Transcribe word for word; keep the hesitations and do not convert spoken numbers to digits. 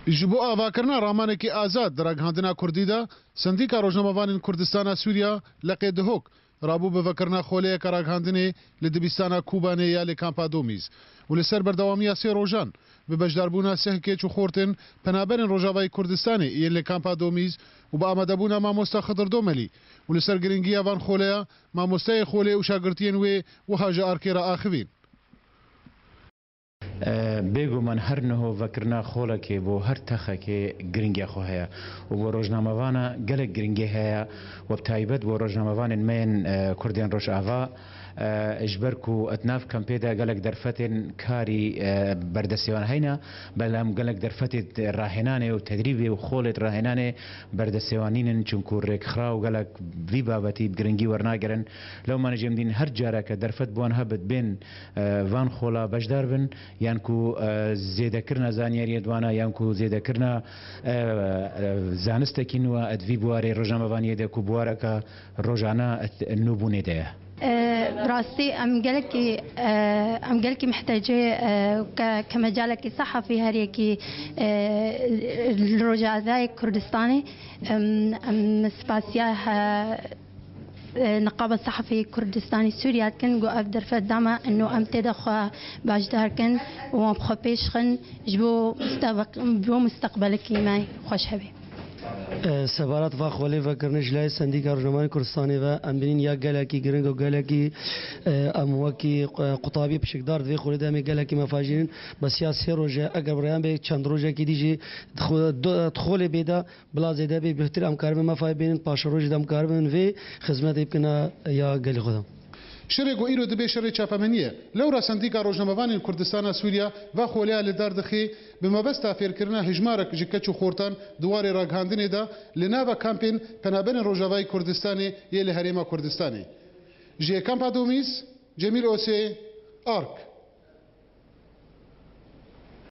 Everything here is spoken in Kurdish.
Ji bo avakirina ramanekî azad di ragihandina kurdî de, Sendîka Rojnamevanên Kurdistana Sûriya, Leqê Dihok, rabû bi vekirina xoleyeke ragihandinê li dibistana Kûbanê ya li kampa Domîz û li ser berdewamiya sê rojan bi beşdarbûna sih keç û xortên penaberên Rojavayê Kurdistanê yên li kampa Domîz û bi amadebûna mamosta Xidir Domelî û li ser giringiya van xoleya mamosteyê xolê û şagirtiyên wê wiha ji arkê re axivîn. Bêguman her niho vekirina xolekê bo her texekê giringiya xwe heye û bo rojnamevana gelek giringî heye we bi taybet bo rojnamevanên me yên Kurdên Rojava, ji ber ku di nav kampê de gelek derfetên karî berdestê wan heyne, belam gelek derfetê rahênanê û tedrîbê û xolê rahênanê berdestê wan nînin, çunku rêkxiraw gelek vî babetî bi giringî wernagirin. Lewma jê em dîn her careke derfet bi wan hebit bên van xola beşdar bin, yan ku zêdekirina zanyariyê di wana, yan ku zêdekirina zanistekî nû e di vî biwarê rojnamevaniyê de ku biwareke rojane di nûbûnê de ye. Bi rastî em gelekî em gelekî mihtecê ke ke mecalekî sehafî her yekî li Rojavayê Kurdistanê em em spasiya Niqaba Sehafî Kurdistanî Sûriya dikin, ku ev derfet da me ino em tê de xwe beşdar kin û em xwe pêş xin ji bo bo misteqbelekî me xweş hebê. Sebarat va xwelê vekirinê ji layê Sendîka Rojnamevanên Kurdistanê ve em bînin ya gelekî giring û gelekî em wekî qutabî pişikdar di vê xwelê de em ê gelekî mefajînin. Bes ya sê roj e, eger bi rêyan bê çend rojekî dî jî di xwelê bê de Bila zêde bê, bêhtir em karibin mefayê bênin, paşerojê de em karibin vê xizmetê bikine ya gelê xwe de. Şerê ku îro dibe şerê çapemenî ye, lewra Sendîka Rojnamevanên Kurdistana Sûriya va xoleya li dar dixe bi mebesta fêrkirina hejmarek ji keç û xortan di warê ragihandinê de li nava kampên penaberên Rojavayê Kurdistanê yê li Herêma Kurdistanê. Ji Kampa Domîz, Cemîl Osê, Ark.